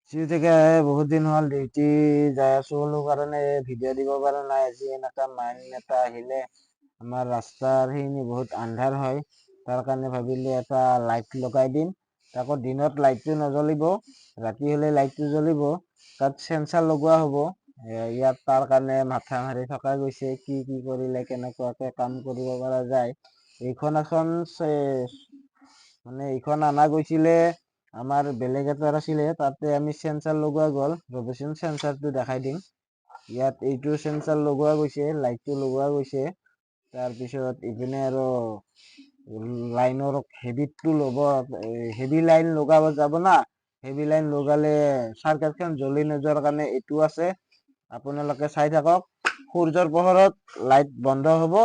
যিহেতুকে বহুত দিন হ'ল ডিউটি যাই আছো বোলো কাৰণে ভিডিঅ' দিব পৰা নাই। আজি এনেকুৱা মাইন এটা আহিলে, আমাৰ ৰাস্তাৰ সেইখিনি বহুত আন্ধাৰ হয়, তাৰ কাৰণে ভাবিলো এটা লাইট লগাই দিম। তাকো দিনত লাইটটো নজ্বলিব, ৰাতি হ'লে লাইটটো জ্বলিব। তাত চেঞ্চাৰ লগোৱা হ'ব। ইয়াত তাৰ কাৰণে মাথা মাৰি থকা গৈছে, কি কি কৰিলে কেনেকুৱাকে কাম কৰিব পৰা যায়। এইখন এখন মানে এইখন অনা গৈছিলে, আমাৰ বেলেগ এটাৰ আছিলে, তাতে আমি চেঞ্চাৰ লগোৱা গ'ল। ৰ'বচোন, চেঞ্চাৰটো দেখাই দিম। ইয়াত এইটো চেঞ্চাৰ লগোৱা গৈছে, লাইটটো লগোৱা গৈছে। তাৰপিছত ইপিনে আৰু লাইনৰ হেভিটো ল'ব, হেভি লাইন লগাব যাব না। হেভি লাইন লগালে চাৰ্কেটখন জ্বলি নোযোৱাৰ কাৰণে এইটো আছে। আপোনালোকে চাই থাকক, সূৰ্যৰ পোহৰত লাইট বন্ধ হ'ব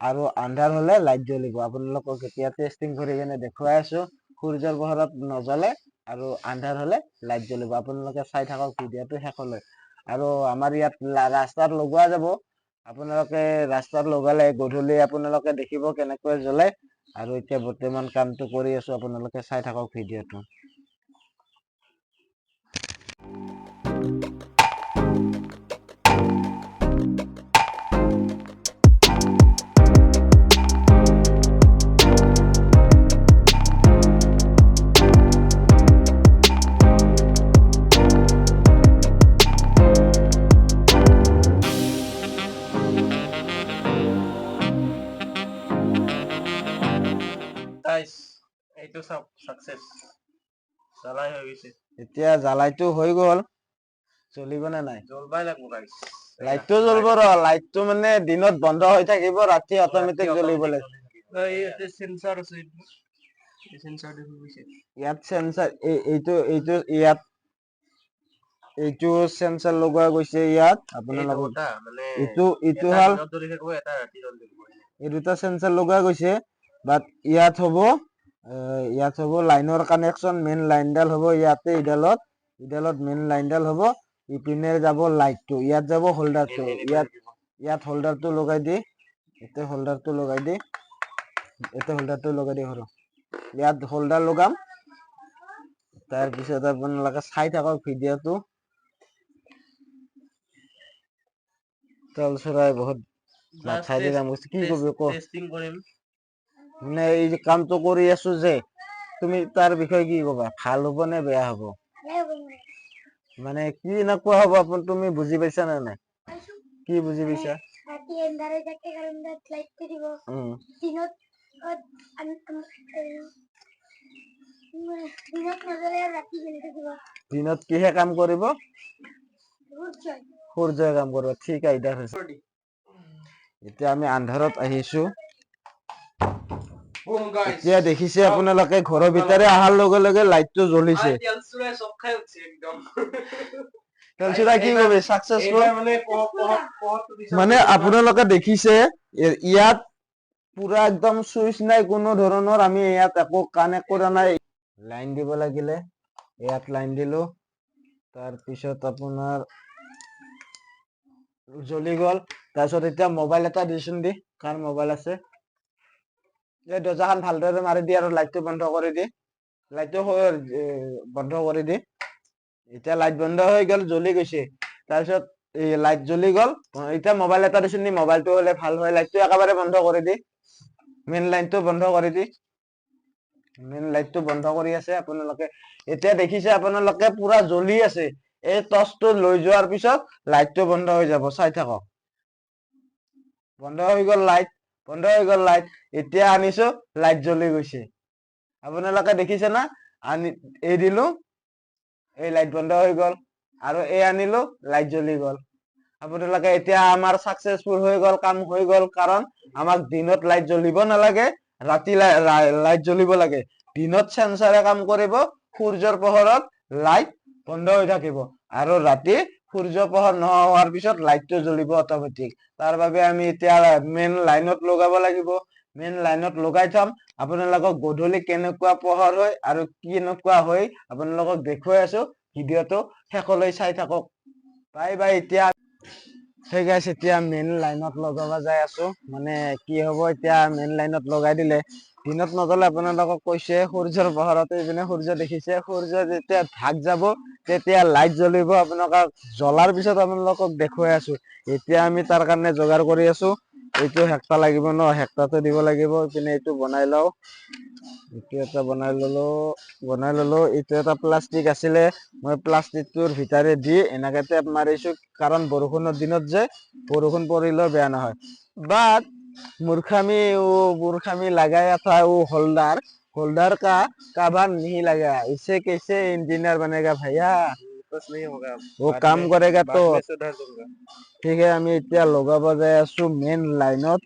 আৰু আন্ধাৰ হ'লে লাইট জ্বলিব। আপোনালোকক এতিয়া টেষ্টিং কৰি কিনে দেখুৱাই আছো। সূৰ্যৰ পোহৰত নজ্বলে আৰু আন্ধাৰ হ'লে লাইট জ্বলিব। আপোনালোকে চাই থাকক ভিডিঅ'টো শেষলৈ। আৰু আমাৰ ইয়াত ৰাস্তাত লগোৱা যাব। আপোনালোকে ৰাস্তাত লগালে গধূলি আপোনালোকে দেখিব কেনেকৈ জ্বলে। আৰু এতিয়া বৰ্তমান কামটো কৰি আছো, আপোনালোকে চাই থাকক ভিডিঅ'টো। গাইস, এইটো চাওক, সাকসেস জ্বালাই হৈ গৈছে। এতিয়া জ্বালাইটো হৈ গ'ল, জ্বলিব নে নাই? জ্বলবাই লাগব গাইস। লাইটটো জ্বলিব ৰ। লাইটটো মানে দিনত বন্ধ হৈ থাকিব, ৰাতি অট'মেটিক জ্বলিব লাগিব। ইয়াতে সেন্সৰ আছে, এই সেন্সৰ দেখি গৈছে। ইয়াত চেঞ্চাৰ এইটো এইটো ইয়াত এইটো চেঞ্চাৰ লগোৱা গৈছে ইয়াত আপোনালোকক। মানে এইটো এইটো এটা হ'ল দিনত জ্বলি থাকিব, এটা ৰাতি জ্বলি থাকিব। এই দুটা চেঞ্চাৰ লগোৱা গৈছে। বাট ইয়াত হ'ব, ইয়াত হ'ব লাইনৰ কানেকশ্যন, মেইন লাইনডাল হ'ব ইয়াতে, ইডালত মেইন লাইনডাল হ'ব। ইপিনে যাব লাইটটো, ইয়াত যাব হোল্ডাৰটো। ইয়াত ইয়াত হোল্ডাৰটো লগাই দি, ইয়াতে হোল্ডাৰটো লগাই দি, ইয়াতে হোল্ডাৰটো লগাই দি সৰু ইয়াত হোল্ডাৰ লগাম। তাৰপিছত আপোনালোকে চাই থাকক ভিডিঅ'টো। তল চৰাই বহুত মাথা দি কাম কৰিছে। কি কবি ক? টেষ্টিং কৰিম। মানে এই যে কামটো কৰি আছো যে, তুমি তাৰ বিষয়ে কি কবা? ভাল হ'ব নে বেয়া হ'ব? মানে কি এনেকুৱা হ'ব আপুনি তুমি বুজি পাইছা নে নাই? কি বুজি পাইছা? ৰাতি এন্ধাৰ হৈ থাকে কাৰণে তাত লাইটটো দিব। দিনত দিনত নজ্বলে আৰু ৰাতি জ্বলি থাকিব। দিনত কিহে কাম কৰিব? সূৰ্যই। সূৰ্যই কাম কৰিব। ঠিক আইডিয়া হৈছে। এতিয়া আমি আন্ধাৰত আহিছো। বুম গাইস, এতিয়া দেখিছে আপোনালোকে, ঘৰৰ ভিতৰে অহাৰ লগে লগে লাইটটো জ্বলিছে। তেলচুৰাই চক খাই উঠছে একদম। তেলচুৰা কি কবি? সাকচেছফুল। এইবাৰ মানে পোহৰটো দিছে। মানে আপোনালোকে দেখিছে, ইয়াত পুৰা একদম চুইচ নাই কোনো ধৰণৰ, আমি ইয়াত একো কানেক্ট কৰা নাই। লাইন দিব লাগিলে ইয়াত লাইন দিলো, তাৰপিছত আপোনাৰ জ্বলি গ'ল। তাৰপিছত এতিয়া মোবাইল এটা দিচোন, দি কাৰ মোবাইল আছে। এই দৰ্জাখন ভালদৰে মাৰি দি আৰু লাইটটো বন্ধ কৰি দি, লাইটটো বন্ধ কৰি দি। এতিয়া লাইট বন্ধ হৈ গ'ল, জ্বলি গৈছে। তাৰপিছত এই লাইট জ্বলি গ'ল। এতিয়া মোবাইল এটা দিচোন দি, মোবাইলটো হ'লে ভাল হয়। লাইটটো একেবাৰে বন্ধ কৰি দি, মেইন লাইনটো বন্ধ কৰি দি। মেইন লাইটটো বন্ধ কৰি আছে আপোনালোকে। এতিয়া দেখিছে আপোনালোকে, পুৰা জ্বলি আছে। এই টৰ্চটো লৈ যোৱাৰ পিছত লাইটটো বন্ধ হৈ যাব, চাই থাকক। বন্ধ হৈ গ'ল লাইট, বন্ধ হৈ গ'ল লাইট। এতিয়া আনিছো, লাইট জ্বলি গৈছে। আপোনালোকে দেখিছে না? আনি এই দিলো, এই লাইট বন্ধ হৈ গ'ল। আৰু এই আনিলো, লাইট জ্বলি গ'ল। আপোনালোকে এতিয়া আমাৰ সাকচেছফুল হৈ গ'ল, কাম হৈ গ'ল। কাৰণ আমাক দিনত লাইট জ্বলিব নালাগে, ৰাতি লাইট জ্বলিব লাগে। দিনত চেঞ্চাৰে কাম কৰিব, সূৰ্যৰ পোহৰত লাইট বন্ধ হৈ থাকিব আৰু ৰাতি সূৰ্য পোহৰ নোহোৱা হোৱাৰ পিছত লাইটটো জ্বলিব অট'মেটিক। তাৰ বাবে আমি এতিয়া মেইন লাইনত লগাব লাগিব। মেইন লাইনত লগাই থম। আপোনালোকক গধূলি কেনেকুৱা পোহৰ হয় আৰু কেনেকুৱা হয় আপোনালোকক দেখুৱাই আছো। ভিডিঅ'টো শেষলৈ চাই থাকক। Bye bye. এতিয়া সেই গাইছ, এতিয়া মেইন লাইনত লগাব যাই আছো। মানে কি হ'ব, এতিয়া মেইন লাইনত লগাই দিলে দিনত নজ্বলে, আপোনালোকক কৈছে। সূৰ্যৰ পোহৰতে এইপিনে সূৰ্য দেখিছে, সূৰ্য যেতিয়া ঢাক যাব তেতিয়া লাইট জ্বলিব। আপোনালোকক জ্বলাৰ পিছত আপোনালোকক দেখুৱাই আছো। এতিয়া আমি তাৰ কাৰণে যোগাৰ কৰি আছো। এইটো হেক্তা লাগিব ন, হেক্তাটো দিব লাগিব। ইপিনে এইটো বনাই লওঁ। এইটো এটা বনাই ললো, বনাই ললো। এইটো এটা প্লাষ্টিক আছিলে, মই প্লাষ্টিকটোৰ ভিতৰে দি এনেকে টেপ মাৰিছো, কাৰণ বৰষুণৰ দিনত যে বৰষুণ পৰিলেও বেয়া নহয়। বাট मूर्खामी, वो मूर्खामी लगाया था वो होल्डर, होल्डर का कवर नहीं लगाया। इसे कैसे इंजीनियर बनेगा भैया? बस नहीं होगा। वो बाद काम में- करेगा बाद तो में सुधार दूंगा। ঠিক আছে, আমি এতিয়া লগাব যাই আছো মেইন লাইনত।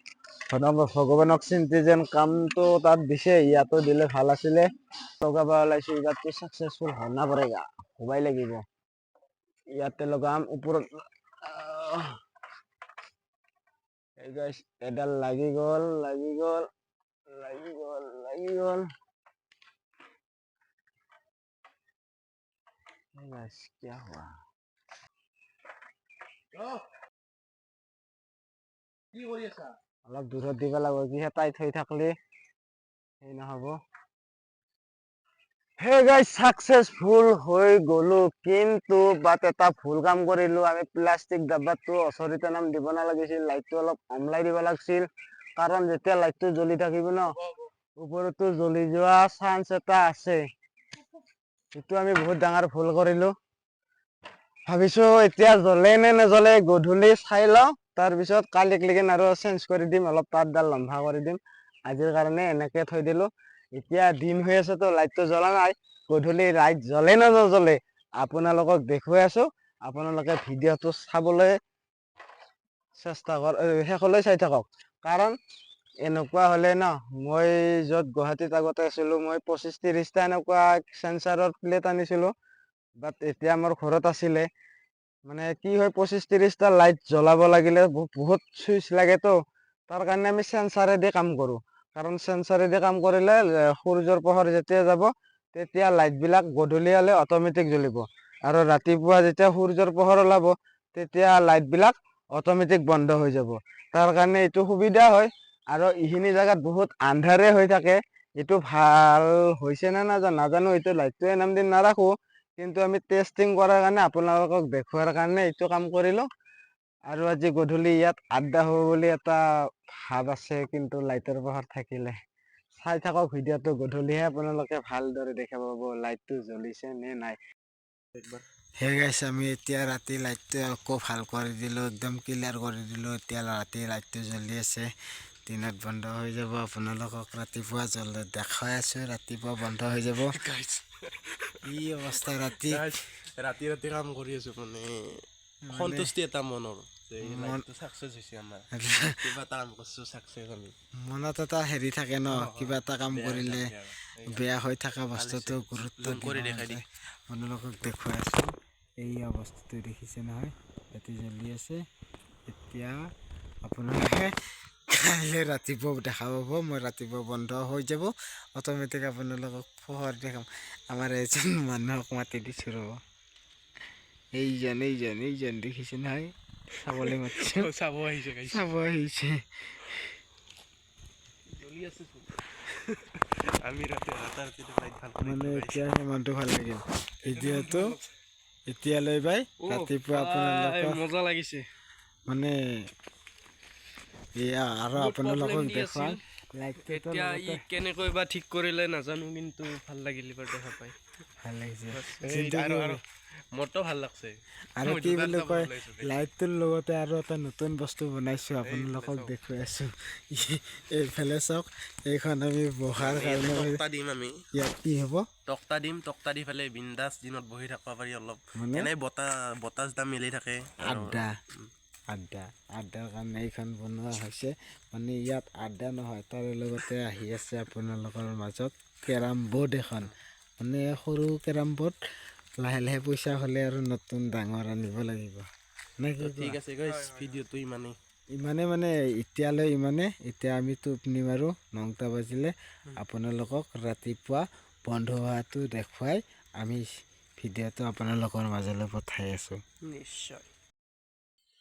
ভগৱানক চিন্তি যেন কামটো তাত দিছে, ইয়াতো দিলে ভাল আছিলে। লগাব ওলাইছো, এইবাৰতো চাকচেছফুল होना पड़ेगा, হ'বাই লাগিব। ইয়াতে লগাম ওপৰত। আহ। এই guys, এডাল লাগি গ'ল, লাগি গ'ল, লাগি গ'ল, লাগি গ'ল। Hey guys, क्या हुआ? কি কৰি আছা? অলপ দূৰত দিব লাগিব, কিহে টাইট হৈ থাকলে সেই নহ'ব। হে গাইজ, চাকচেছফুল হৈ গলো, কিন্তু বাট এটা ভুল কাম কৰিলো আমি। প্লাষ্টিক ডাব্বাটো ওচৰতে নাম দিব নালাগিছিল, লাইটটো অলপ অমলাই দিব লাগিছিল, কাৰণ যেতিয়া লাইটটো জ্বলি থাকিব ন, ওপৰতো জ্বলি যোৱা চান্স এটা আছে। সেইটো আমি বহুত ডাঙৰ ভুল কৰিলো। ভাবিছো এতিয়া জ্বলে নে নজ্বলে গধূলি চাই লওঁ, তাৰপিছত কালিক আৰু চেঞ্জ কৰি দিম, অলপ তাঁৰডাল লম্বা কৰি দিম। আজিৰ কাৰণে এনেকে থৈ দিলো। এতিয়া দিন হৈ আছে তো লাইটটো জ্বলা নাই। গধূলি লাইট জ্বলে নে নজ্বলে আপোনালোকক দেখুৱাই আছো। আপোনালোকে ভিডিঅ'টো চাবলৈ চেষ্টা কৰ, শেষলৈ চাই থাকক। কাৰণ এনেকুৱা হ'লে ন, মই য'ত গুৱাহাটীত আগতে আছিলো, মই 25-30টা এনেকুৱা চেঞ্চাৰৰ প্লেট আনিছিলো। বাট এতিয়া মোৰ ঘৰত আছিলে, মানে কি হয়, 25-30টা লাইট জ্বলাব লাগিলে বহুত চুইচ লাগেতো। তাৰ কাৰণে আমি চেঞ্চাৰেদি কাম কৰোঁ, কাৰণ চেঞ্চাৰেদি কাম কৰিলে সূৰ্যৰ পোহৰ যেতিয়া যাব তেতিয়া লাইটবিলাক গধূলি হ'লে অট'মেটিক জ্বলিব, আৰু ৰাতিপুৱা যেতিয়া সূৰ্যৰ পোহৰ ওলাব তেতিয়া লাইটবিলাক অট'মেটিক বন্ধ হৈ যাব। তাৰ কাৰণে এইটো সুবিধা হয়। আৰু এইখিনি জেগাত বহুত আন্ধাৰে হৈ থাকে। এইটো ভাল হৈছে নে নাজানো, নাজানো, এইটো লাইটটো নাম দি নাৰাখোঁ, কিন্তু আমি টেষ্টিং কৰাৰ কাৰণে, আপোনালোকক দেখুৱাৰ কাৰণে এইটো কাম কৰিলোঁ। আৰু আজি গধূলি ইয়াত আড্ডা হ'ব বুলি এটা ভাৱ আছে, কিন্তু লাইটৰ পোহৰ থাকিলে। চাই থাকক ভিডিঅ'টো, গধূলিহে আপোনালোকে ভালদৰে দেখা পাব লাইটটো জ্বলিছে নে নাই। হে গাইছ, আমি এতিয়া ৰাতি লাইটটো আকৌ ভাল কৰি দিলোঁ, একদম ক্লিয়াৰ কৰি দিলোঁ। এতিয়া ৰাতি লাইটটো জ্বলি আছে, দিনত বন্ধ হৈ যাব। আপোনালোকক ৰাতিপুৱা জ্বলে দেখুৱাই আছোঁ, ৰাতিপুৱা বন্ধ হৈ যাব। কি অৱস্থা ৰাতি। ৰাতি ৰাতি কাম কৰি আছো, মানে সন্তুষ্টি এটা মনৰ যে লাইফটো চাকচেছ হৈছে আমাৰ, কিবা এটা কাম কৰিছো, চাকচেছ আমি। মনত এটা হেৰি থাকে ন, কিবা এটা কাম বেয়া হৈ কৰিলে থাকে আৰু। বেয়া হৈ থকা বস্তুটো গুৰুত্ব জুম কৰি দিব দেখাই দি। নাযায়। আপোনালোকক দেখুৱাই আছোঁ, এই অৱস্থাটো দেখিছে নহয়, ৰাতি জ্বলি আছে। এতিয়া আপোনালোকে কাইলৈ ৰাতিপুৱা দেখা পাব, মই ৰাতিপুৱা বন্ধ হৈ যাব অট'মেটিক, আপোনালোকক পোহৰ দেখাম। আমাৰ এজন মানুহক মাতি দিছোঁ, ৰ'ব। এইজন, এইজন, এইজন, দেখিছে নহয়, চাবলৈ মাতিছোঁ। চাব আহিছে গাইছ। চাব আহিছে। জ্বলি আছে চোন। আমি ৰাতি ৰাতাৰাতি লাইট ভাল কৰি মানে এতিয়া মনটো ভাল লাগিল। ভিডিঅ'টো এতিয়ালৈ বাই, ৰাতিপুৱা আপোনালোকক মজা লাগিছে। মানে এয়া আৰু বহুত আপোনালোকক problem দি দেখুৱাম আছিল। লাইটটো এতিয়া ই কেনেকৈ বা ঠিক কৰিলে নাজানো, কিন্তু ভাল লাগিল এইবাৰ দেখা পাই। ভাল লাগিছে। এই কিন্তু আৰু কি আৰু মোৰতো ভাল লাগছে। আৰু মই কি দুটাৰ বুলি চাব কয়, ওলাইছো দেই। লাইটটোৰ লগতে আৰু এটা নতুন বস্তু বনাইছো, আপোনালোকক চাওক। দেখুৱাই আছো। এইফালে চাওক, এইখন আমি বহাৰ ইয়াতে কাৰণে তক্তা দিম আমি। ইয়াত কি হ'ব? তক্তা দিম, তক্তা দি পেলাই বিন্দাছ দিনত বহি থাকিব পাৰি অলপ। মানে এনেই বতাহ বতাহ চতাহ মিলি থাকে আৰু আড্ডা, আড্ডা, আড্ডাৰ কাৰণে এইখন বনোৱা হৈছে। মানে ইয়াত আড্ডা নহয়, তাৰে লগতে আহি আছে আপোনালোকৰ মাজত কেৰাম বৰ্ড এখন, মানে সৰু কেৰাম বৰ্ড। লাহে লাহে পইচা হ'লে আৰু নতুন ডাঙৰ আনিব লাগিব, নে কি তো ঠিক কোৱা? আছে গাইছ, ভিডিঅ'টো ইমানেই। ইমানে, মানে এতিয়ালৈ ইমানে। এতিয়া আমি টোপনি মাৰোঁ, 9টা বাজিলে। আপোনালোকক ৰাতিপুৱা বন্ধ হোৱাটো দেখুৱাই আমি ভিডিঅ'টো আপোনালোকৰ মাজলৈ পঠাই আছোঁ। নিশ্চয়।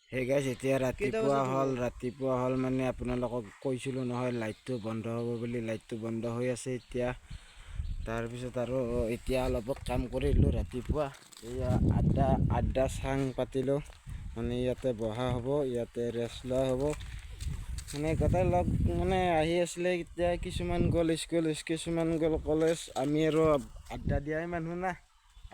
হে গাইছ, এতিয়া ৰাতিপুৱা হ'ল। ৰাতিপুৱা হ'ল মানে আপোনালোকক কৈছিলোঁ নহয় লাইটটো বন্ধ হ'ব বুলি, লাইটটো বন্ধ হৈ আছে এতিয়া। তাৰপিছত আৰু এতিয়া অলপ কাম কৰিলোঁ ৰাতিপুৱা। এয়া আড্ডা আড্ডা চাং পাতিলোঁ, মানে ইয়াতে বহা হ'ব, ইয়াতে ৰেষ্ট লোৱা হ'ব। মানে গোটেই লগ মানে আহি আছিলে এতিয়া, কিছুমান গ'ল স্কুল, কিছুমান গ'ল কলেজ। আমি আৰু আড্ডা দিয়াই মানুহ না,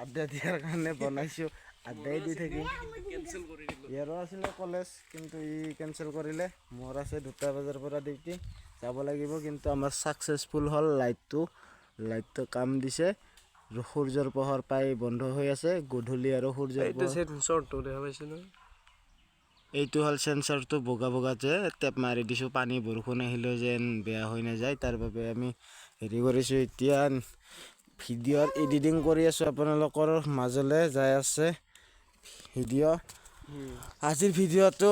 আড্ডা দিয়াৰ কাৰণে বনাইছোঁ, আড্ডাই দি থাকিম। কেনচেল কৰি দিলোঁ। ইয়াৰো আছিলে কলেজ, কিন্তু ই কেঞ্চেল কৰিলে। মোৰ আছে 2টা বজাৰ পৰা ডিউটি, যাব লাগিব। কিন্তু আমাৰ ছাকচেছফুল হ'ল, লাইটটো কাম দিছে আৰু সূৰ্যৰ পোহৰ পাই বন্ধ হৈ আছে। গধূলি আৰু সূৰ্যৰ এইটো পোহৰ। চেঞ্চৰটো দেখা পাইছে ন? এইটো হ'ল চেঞ্চৰটো, বগা বগা যে টেপ মাৰি দিছোঁ, পানী বৰষুণ আহিলেও যেন বেয়া হৈ নাযায় তাৰ বাবে আমি হেৰি কৰিছোঁ। এতিয়া ভিডিঅ'ৰ এডিটিং কৰি আছোঁ, আপোনালোকৰ মাজলৈ যাই আছে ভিডিঅ'। আজিৰ ভিডিঅ'টো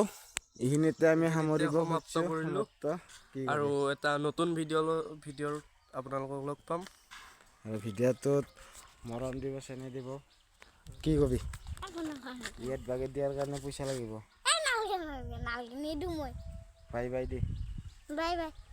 এইখিনিতে আমি সামৰিব সমাপ্ত খুজিছোঁ। কৰিলোঁ। সমাপ্ত কি আৰু এটা নতুন ভিডিঅ'ত আপোনালোকক লগ পাম। আৰু ভিডিঅ'টোত মৰম দিব, চেনেহ দিব। কি কবি? একো নহয়। ইয়াত বাগেট দিয়াৰ কাৰণে পইচা লাগিব। এই নালাগে, নালাগে, নালাগে, নিদিওঁ মই। Bye by the. Bye bye.